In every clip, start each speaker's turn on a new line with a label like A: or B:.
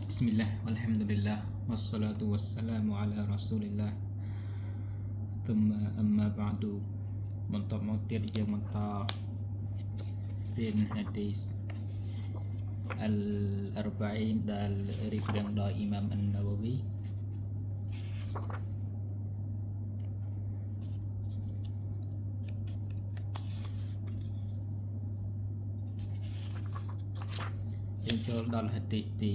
A: بسم الله والحمد لله والصلاة والسلام على رسول الله ثم أما بعد បន្តមកទៀតយើងបន្តរៀនហាឌីសអលអរបាអ៊ីនដែលរៀបរៀងដោយអ៊ីម៉ាមអានណាវវីយើងចូលដល់ហាឌីសទី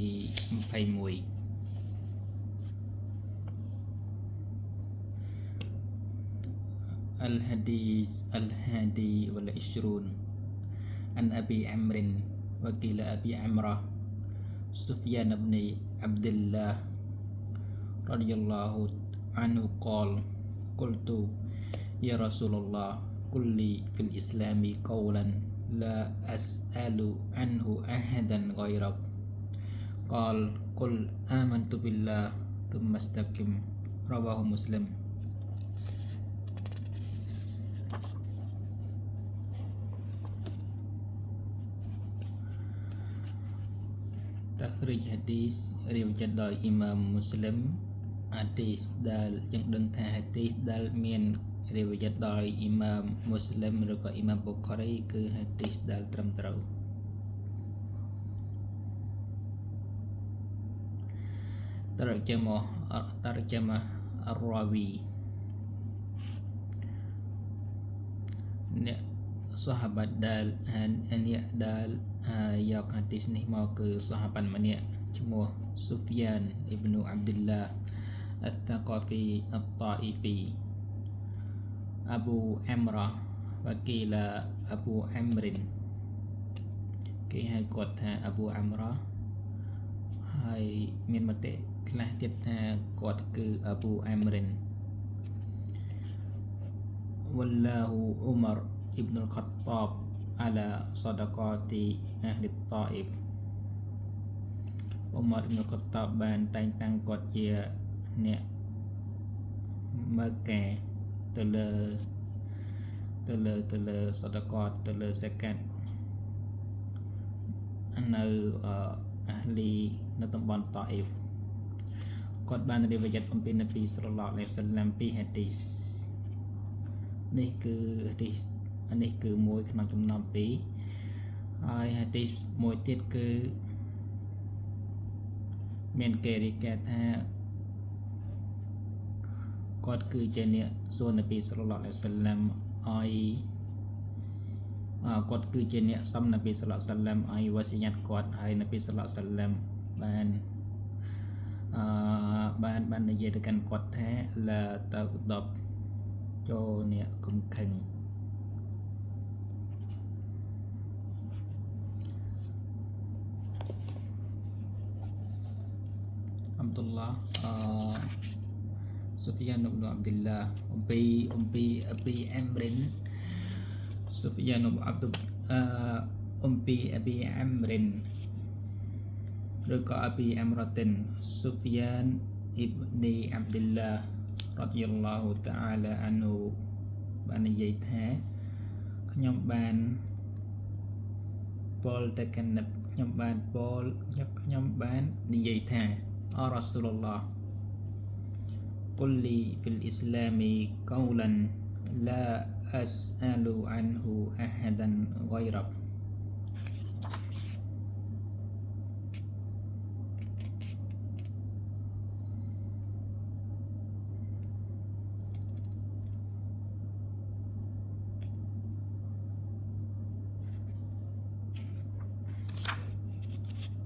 A: 21 الحديث الحادي والعشرون عن أبي عمرو وقيل أبي عمرة سفيان بن عبد الله رضي الله عنه قال قلت يا رسول الله قل لي في الإسلام قولا لا أسأل عنه أحدا غيرك قال قل آمنت بالله ثم استقم رواه مسلم. តាហ្វ្រីចហាឌីសរៀបចំដោយអ៊ីម៉ាមមូស្លឹមហាឌីសដែលយើងដឹងថាហាឌីសដែលមានរៀបចំដោយអ៊ីម៉ាមមូស្លឹមឬក៏អ៊ីម៉ាមប៊ូខារីគឺហាឌីសដែលត្រឹមត្រូវតរជមតរជមអរ៉ាវីអ្នកសាហាបាតដែលអ្នកដែលយកហាឌីសនេះមកគឺសាហាបាតម្នាក់ឈ្មោះស៊ូហ្យានអ៊ីបនូអាប់ឌុលឡាអត្តកាហ្វីអត្តាអ៊ីហ្វីអាប៊ូអាមរ៉ាវគីឡាអាប៊ូអាមរិនគេហៅគាត់ថាអាប៊ូអាមរ៉ាហើយមានមតិខ្លះទៀតថាគាត់គឺអាប៊ូអាមរិនវ៉ាឡាហ៊ូអ៊ុមារអ៊ីបនុលខាត់តាប على صدقات أهل الطائف អ៊ុមារអ៊ីបនុលខាត់តាបបានតែងតាំងគាត់ជាអ្នកមើលការទៅលើទៅលើទៅលើសដកតទៅលើសកាត់នៅអាហ្លីនៅតំបន់តាអ៊ីហ្វគាត់បានរៀបរាប់អំពីនប៊ីសល្លឡោះអាឡៃហ៊ីវសឡាមពីហាឌីសនេះគឺហាឌីសនេះគឺមួយក្នុងចំណោមពីរហើយហាឌីសមួយទៀតគឺមានគេរាយការណ៍ថាគាត់គឺជាអ្នកសួរនប៊ីសល្លឡោះអាឡៃហ៊ីវសឡាមឲ្យគាត់គឺជាអ្នកសំនប៊ីសល្លឡោះសឡាមឲ្យវ៉ាស៊ីយ៉ាត់គាត់ហើយនប៊ីសល្លឡោះសឡាមបានអឺបាននិយាយទៅកាន់គាត់ថាឡាតៅដប់ចូលអ្នកកុំខឹងអាប់ឌុលឡាអឺស៊ូហ្វៀនអ៊ីបនុអាប់ឌុលឡាអំពីអំពីអប៊ីអាមរិនស៊ូហ្វៀនអាប់ឌុលអឺអំពីអប៊ីអាមរិនឬក៏អប៊ីអាមរ៉ាតិនស៊ូហ្វៀនអ៊ីបនីអាប់ឌុលឡារ៉ាឌីយ៉ាឡោះតាអាឡាអានហ៊ូបាននិយាយថាខ្ញុំបានពោលទៅកាន់ខ្ញុំបានពោលខ្ញុំបាននិយាយថាអរ៉ាស៊ូលឡោះ قل لي في الإسلام قولا لا أسأل عنه أحدا غيرك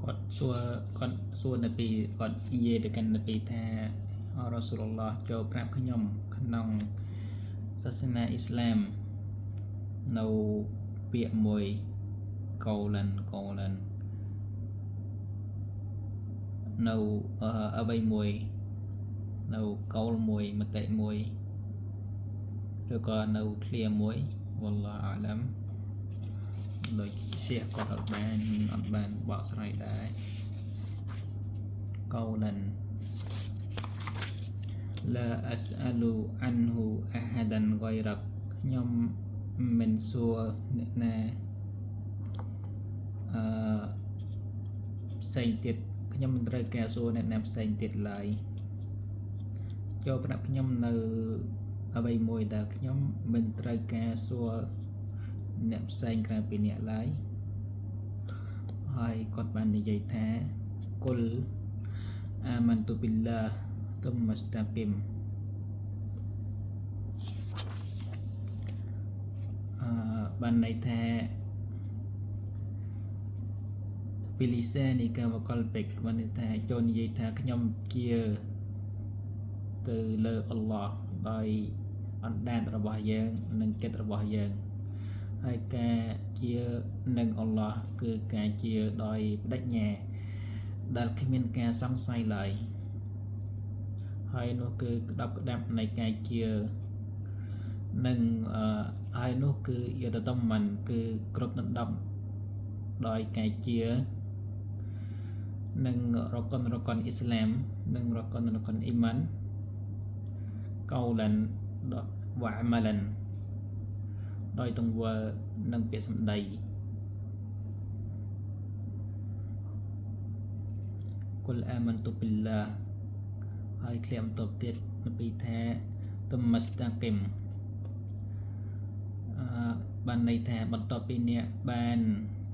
A: គាត់សួរគាត់សួរនប៊ីគាត់និយាយទៅកាន់នប៊ីថាអរ៉ាស៊ូលឡោះចូលប្រាប់ខ្ញុំក្នុងសាសនាអ៊ីស្លាមនៅពាក្យមួយកោឡាន់កោឡាន់នៅអ្វីមួយនៅកោលមួយមតិមួយឬក៏នៅឃ្លាមួយវ៉ាឡោះអាឡាំដូចជាគាត់អត់បានបកស្រាយដែរកោឡាន់ لا أسأل عنه أحدا غيرك ខ្ញុំមិនសួរអ្នកណាអឺផ្សេងទៀត ខ្ញុំមិនត្រូវការសួរអ្នកណាផ្សេងទៀតឡើយចូលប្រាប់ខ្ញុំនៅអ្វីមួយដែលខ្ញុំមិនត្រូវការសួរអ្នកផ្សេងក្រៅពីអ្នកឡើយហើយគាត់បាននិយាយថាគុលអាมันตุบิลลาห์ตุมมัสตากิมបានន័យថាពីលីសានីកាវកលបិកបានន័យថាចូលនិយាយថាខ្ញុំជាទៅលើអល់ឡោះដោយអណ្ដាតរបស់យើងនិងចិត្តរបស់យើងហើយការជានឹងអល់ឡោះគឺការជាដោយបដិញ្ញាដែលគ្មានការសង្ស័យឡើយហើយនោះគឺក្តាប់ក្តាប់នៃការជានឹងហើយនោះគឺយតតំមិនគឺគ្រប់ដណ្ដប់ដោយការជានិងរកនរកនអ៊ីស្លាមនិងរកនរកនអ៊ីម៉ានកោឡានវ៉ាអាម៉ាឡានដោយទង្វើនិងពាក្យសម្ដីគុលអាมันតុប៊ីលឡាហើយឃ្លាបន្ទាប់ទៀតនប៊ីថាទុមมัสតាគីមបានន័យថាបន្ទាប់ពីអ្នកបាន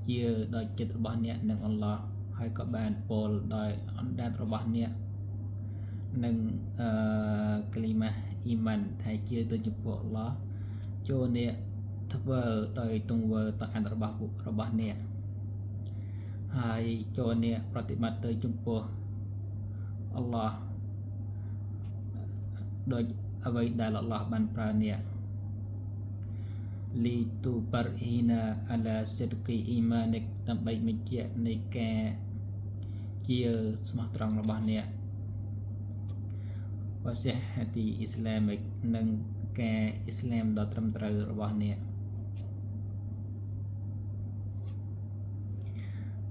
A: ជាដោយចិត្តរបស់អ្នកនិងអល់ឡោះហើយក៏បានពោលដោយអណ្ដាតរបស់អ្នកនិងក្លីម៉ាអ៊ីម៉ានថាជាទៅចំពោះអល់ឡោះចូលអ្នកធ្វើដោយទង្វើតអានរបស់អ្នកហើយចូលអ្នកប្រតិបត្តិទៅចំពោះអល់ឡោះដោយអ្វីដែលអល់ឡោះបានប្រើអ្នកលីទូបារហ៊ីណាអាឡាសិដគីអ៊ីម៉ានិកដើម្បីបញ្ជាក់នៃការជាស្មោះត្រង់របស់អ្នកវ៉ាសិហាទីអ៊ីស្លាមិកនិងការអ៊ីស្លាមដ៏ត្រឹមត្រូវរបស់អ្នក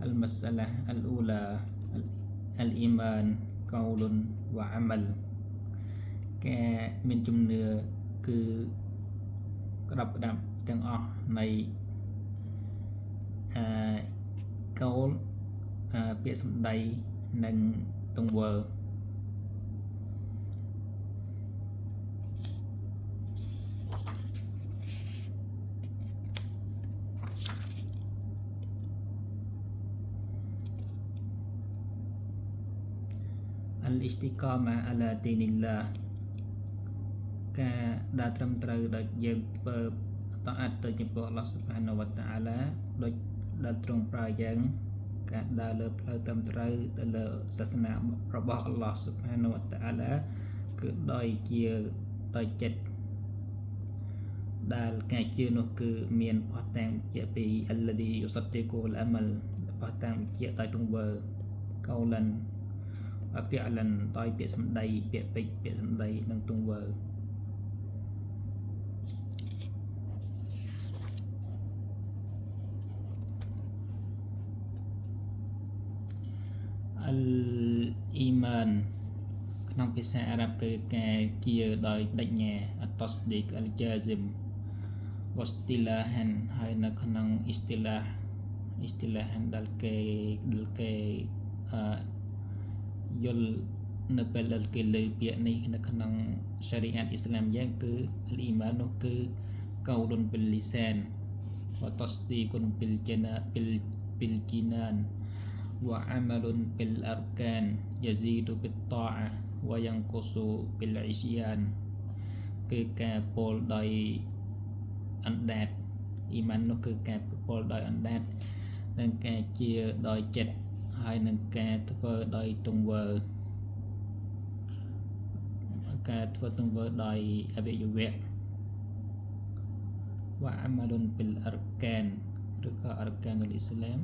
A: អលមស្លាអលអ៊ូឡាអលអ៊ីម៉ានកោលុនវ៉ាអាម៉ាល់ការមានជំនឿគឺក្តាប់ក្តាប់ទាំងអស់នៃកោលពាក្យសម្ដីនិងទង្វើអលអ៊ីស្តិកាម៉ាអាឡាទីនីឡាការដើរត្រឹមត្រូវដោយយើងធ្វើតអាត់ទៅចំពោះអល់ឡោះស៊ុបហានវតាអាឡាដូចដែលទ្រង់ប្រើយើងការដើរលើផ្លូវត្រឹមត្រូវទៅលើសាសនារបស់អល់ឡោះស៊ុបហានវតាអាឡាគឺដោយជាដោយចិត្តដែលការជឿនោះគឺមានភស្តុតាងជាពីអលឌីយុសតិកូលអាម៉ាល់ភស្តុតាងជាដោយទង្វើកោឡានអហ្វីអាឡានដោយពាក្យសម្ដីពាក្យពេចន៍ពាក្យសម្ដីនិងទង្វើអលអ៊ីម៉ានក្នុងភាសាអារ៉ាប់គឺការជាដោយបដិញ្ញាអតស្ឌីកអលចាស៊ីមវ៉ាស្ទីឡាហានហើយនៅក្នុងអ៊ីស្ទីឡាហានដែលគេយល់នៅពេលដែលគេលើពាក្យនេះនៅក្នុងសារីអាតអ៊ីស្លាមយ៉ាងគឺអលអ៊ីម៉ាននោះគឺកោលុនប៊ីលលីសានវ៉ាតស្ឌីគុនប៊ីលជាណាប៊ីលជីណានوعمل بالأركان يزيد بالطاعة وينقص بالعصيان គឺការពោលដោយអណ្ដាតអ៊ីម៉ាននោះគឺការពោលដោយអណ្ដាតនិងការជាដោយចិត្តហើយនឹងការធ្វើដោយទង្វើការធ្វើទង្វើដោយអវយវៈ وعمل بالأركان ឬក៏អរកានុលអ៊ីស្លាម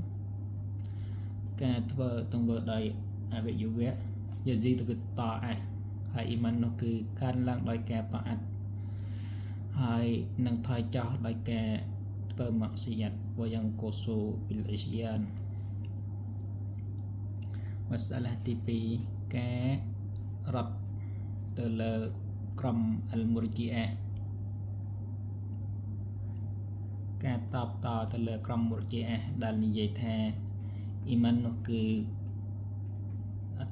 A: ការធ្វើទង្វើដោយអវយវៈយ៉ាស៊ីតប៊ីតាអះហើយអ៊ីម៉ាននោះគឺកើនឡើងដោយការតាអាត់ហើយនឹងថយចុះដោយការធ្វើម៉ាក់ស៊ីយ៉ាត់វយ៉ាងកូសូប៊ីលអ៊ីស្យ៉ានមស្លាទី2ការរត់ទៅលើក្រុមអលមុរជីអះការតបតទៅលើក្រុមមុរជីអះដែលនិយាយថាអ៊ីម៉ាននោះគឺ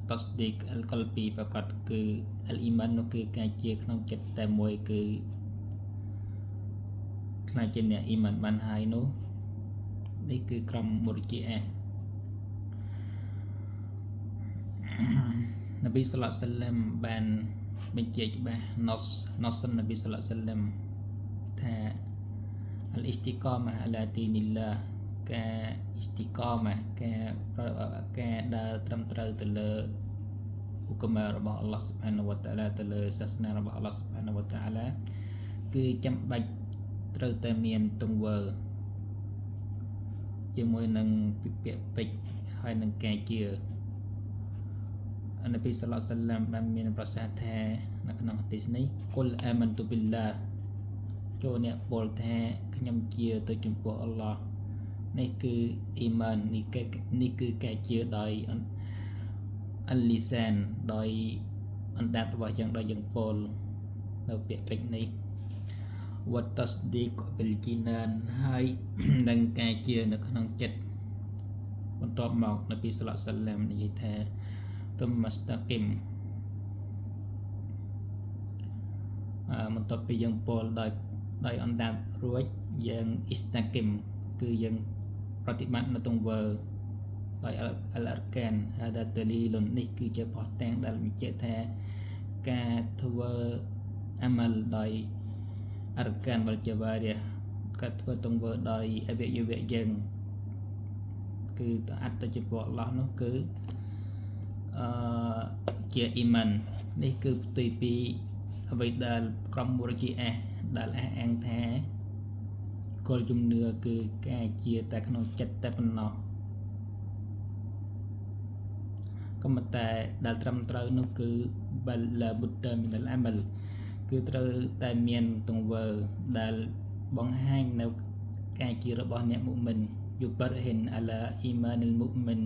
A: التصديق القلبي فقط គឺអលអ៊ីម៉ាននោះគឺការជាក្នុងចិត្តតែមួយគឺខ្លាចជាអ្នកអ៊ីម៉ានបានហើយនោះនេះគឺក្រុមមុរជីអះនប៊ីសល្លសាឡាំបានបញ្ជាក់ច្បាស់ណសនប៊ីសល្លសាឡាំថាអលអ៊ីស្តិកាម៉ាអាឡាទីនីឡាការអ៊ីស្តិកាម៉ាការដើរត្រឹមត្រូវទៅលើឧកមារបស់អល់ឡោះស៊ុបហានវតាឡាទៅលើសាសនារបស់អល់ឡោះស៊ុបហានវតាឡាគឺចាំបាច់ត្រូវតែមានទង្វើជាមួយនឹងពាក្យពេចន៍ហើយនឹងការជានប៊ីសល្លសាឡាំបានមានប្រសាសន៍ថានៅក្នុងហាឌីសនេះគុលអាមិនតុប៊ីឡាចូលអ្នកពោលថាខ្ញុំជាទៅចំពោះអល់ឡោះនេះគឺអ៊ីម៉ាននេះគឺការជាដោយអលលីសានដោយអណ្ដាតរបស់យើងដោយយើងពោលនៅពាក្យពេចន៍នេះវ៉ាតាស្ឌីកប៊ីលជីណានហើយនឹងការជានៅក្នុងចិត្តបន្ទាប់មកនប៊ីសល្លសាឡាំនិយាយថាទុំម៉ាស្តាគីមបន្ទាប់ពីយើងពោលដោយអណ្ដាតរួចយើងអ៊ីស្តាគីមគឺយើងប្រតិបត្តិនៅទង្វើដោយអលអរកានហាដាតលីលុននេះគឺជាភស្តុតាងដែលបញ្ជាក់ថាការធ្វើអាម៉ាល់ដោយអរកានវលជាវ៉ារីការធ្វើទង្វើដោយអវយវៈយើងគឺតអត្តចំពោះអល់ឡោះនោះគឺជាអ៊ីម៉ាននេះគឺផ្ទុយពីអ្វីដែលក្រុមមូរជីអះដែលអះអាងថាគោលជំនឿគឺការជាតែក្នុងចិត្តតែប៉ុណ្ណោះក៏ប៉ុន្តែដែលត្រឹមត្រូវនោះគឺបលឡាបុដមីនអលអាម៉ាល់គឺត្រូវតែមានទង្វើដែលបង្ហាញនៅការជារបស់អ្នកមុមិនយុបរហ៊ិនអាឡាអ៊ីម៉ានិលមុមិន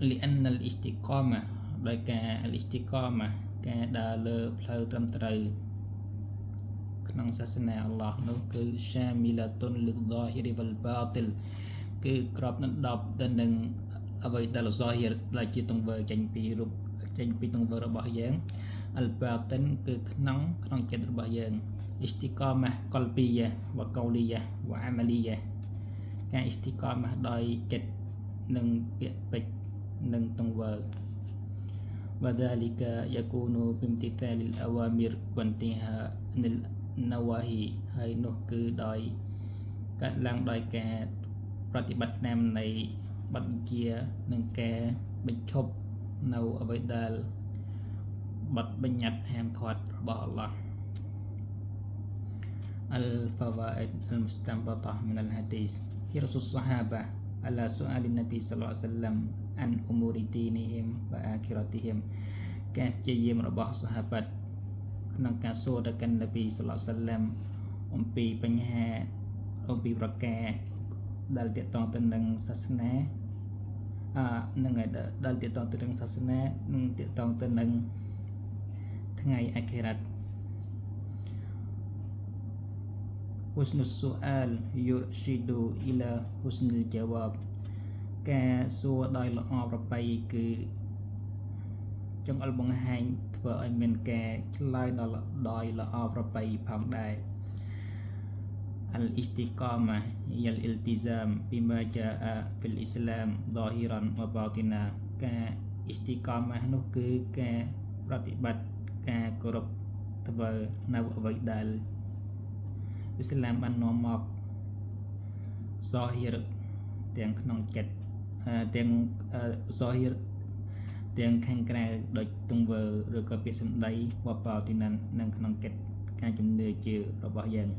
A: លីអានអលអ៊ីស្តិកាម៉ាដោយការអលអ៊ីស្តិកាម៉ាការដើរលើផ្លូវត្រឹមត្រូវក្នុងសាសនាអល់ឡោះនោះគឺសាមីឡាតុនលិលហ្សាហ៊ីរីវលបាទីលគឺក្របដណ្ដប់ទៅនឹងអ្វីដែលហ្សាហ៊ីរដែលជាទង្វើចេញពីរូបចេញពីទង្វើរបស់យើងអលបាទីនគឺក្នុងចិត្តរបស់យើងអ៊ីស្តិកាម៉ាកលពីយ៉ាវកោលីយ៉ាវអាម៉ាលីយ៉ាការអ៊ីស្តិកាម៉ាដោយចិត្តនិងពាក្យពេចន៍និងទង្វើ وذلك يكون بامتثال الأوامر وانتهاء النواهي ហើយនោះគឺដោយកាត់ឡើងដោយការប្រតិបត្តិតាមនៃបទបញ្ជានិងការបញ្ឈប់នៅអ្វីដែលបទបញ្ញត្តិហាមឃាត់របស់អល់ឡោះ الفوائد المستنبطة من الحديث حرص الصحابة على سؤال النبي صلى الله عليه وسلم عن أمور دينهم وآخرتهم ការព្យាយាមរបស់សាហាបាតក្នុងការសួរទៅកាន់នប៊ីសល្លសាឡាំអំពីបញ្ហាអំពីប្រការដែលទាក់ទងទៅនឹងសាសនានឹងដែលទាក់ទងទៅនឹងសាសនានិងទាក់ទងទៅនឹងថ្ងៃអាខិរ៉ាត់ حسن السؤال يرشد إلى حسن الجواب ការសួរដោយល្អប្រពៃគឺចង្អុលបង្ហាញធ្វើឲ្យមានការឆ្លើយដល់ដោយល្អប្រពៃផងដែរ الاستقامة هي الالتزام بما جاء في الإسلام ظاهرا وباطنا ការអ៊ីស្តិកាម៉ានោះគឺការប្រតិបត្តិការគោរពធ្វើនៅអ្វីដែលអ៊ីស្លាមបាននាំមកហ្សាហ៊ីរទាំងក្នុងចិត្តទាំងហ្សាហ៊ីរទាំងខាងក្រៅដូចទង្វើឬក៏ពាក្យសម្ដីវបាទីណាននិងក្នុងចិត្តការជំនឿជឿរបស់យើង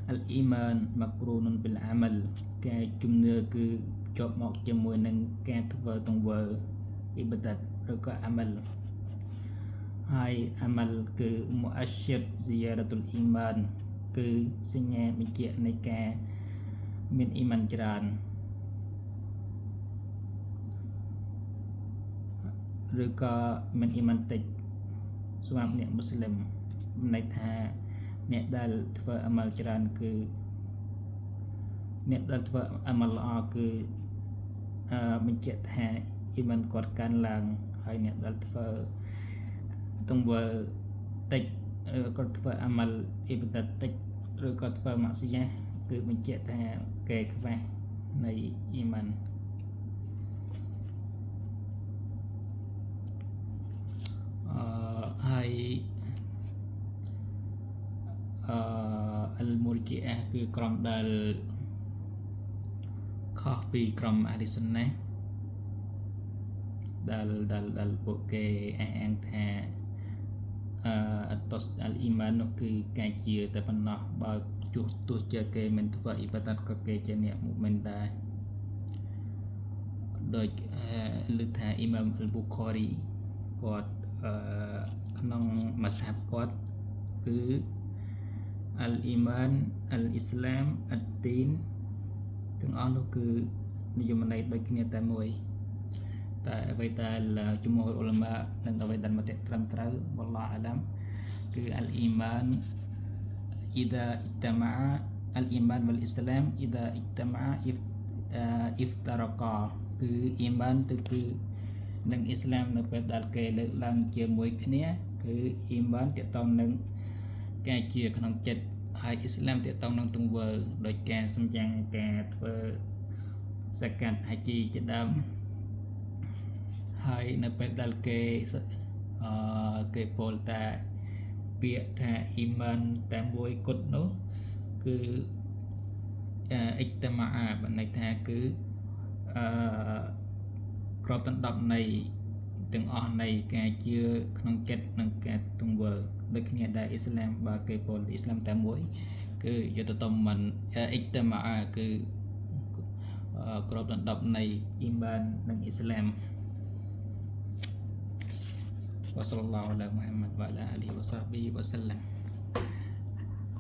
A: អលអ៊ីម៉ានម៉ាក្រូនុនប៊ីលអាម៉ាល់ការជំនឿគឺជាប់មកជាមួយនឹងការធ្វើទង្វើអ៊ីបាដាតឬក៏អាម៉ាល់ហើយអាម៉ាល់គឺមុអស្ស៊ីរហ្ស៊ីយ៉ារ៉ាតុលអ៊ីម៉ានគឺសញ្ញាបញ្ជាក់នៃការមានអ៊ីម៉ានច្រើនឬក៏មានអ៊ីម៉ានតិចសម្រាប់អ្នកមូស្លីមមានន័យថាអ្នកដែលធ្វើអាម៉ាល់ច្រើនគឺអ្នកដែលធ្វើអាម៉ាល់ល្អគឺបញ្ជាក់ថា អ៊ីម៉ានគាត់កើនឡើងហើយអ្នកដែលធ្វើទង្វើតិចឬក៏ធ្វើអាម៉ាល់អ៊ីបាដាតតិចឬក៏ធ្វើម៉ាក់ស៊ីយ៉ាគឺបញ្ជាក់ថាគេខ្វះនៃអ៊ីម៉ានអឺហើយអឺអលមូរជីអះគឺក្រុមដែលខុសពីក្រុមអាលីសុនណាដែលពួកគេអះអាងថាអឺតសអលអ៊ីម៉ាននោះគឺការជាតែប៉ុណ្ណោះបើជួសទោះជាគេមិនធ្វើអ៊ីបាដាតក៏គេជាអ្នកមុមិនដែរដោយលើកថាអ៊ីម៉ាមអលប៊ូខារីគាត់ក្នុងម៉ាស្ហាប់គាត់គឺអលអ៊ីម៉ានអលអ៊ីស្លាមអត់ទីនទាំងអស់នោះគឺនិយមន័យដូចគ្នាតែមួយតែអ្វីដែលជំមូលអ៊ុលម៉ានិងអ្វីដែលមតិត្រឹមត្រូវវ៉ាឡោះអាឡាំគឺអលអ៊ីម៉ាន إذا اجتمع الإيمان والإسلام إذا اجتمع افترقا គឺអ៊ីម៉ានទៅគឺនិងអ៊ីស្លាមនៅពេលដែលគេលើកឡើងជាមួយគ្នាគឺអ៊ីម៉ានទាក់ទងនឹងការជាក្នុងចិត្តហើយអ៊ីស្លាមទាក់ទងនឹងទង្វើដោយការសំយ៉ាងការធ្វើសកាត់ហាជីជាដើមហើយនៅពេលដែលគេអឺគេពោលតែពាក្យថាអ៊ីម៉ានតែមួយគត់នោះគឺអ៊ិចតម៉ាអាបានន័យថាគឺអឺក្របដណ្ដប់នៃទាំងអស់នៃការជឿក្នុងចិត្តនិងការទង្វើដូចគ្នាដែរអ៊ីស្លាមបើគេពោលអ៊ីស្លាមតែមួយគឺយតតមិនអ៊ិចតម៉ាអាគឺក្របដណ្ដប់នៃអ៊ីម៉ាននិងអ៊ីស្លាម وصلى الله على محمد وعلى آله وصحبه وسلم.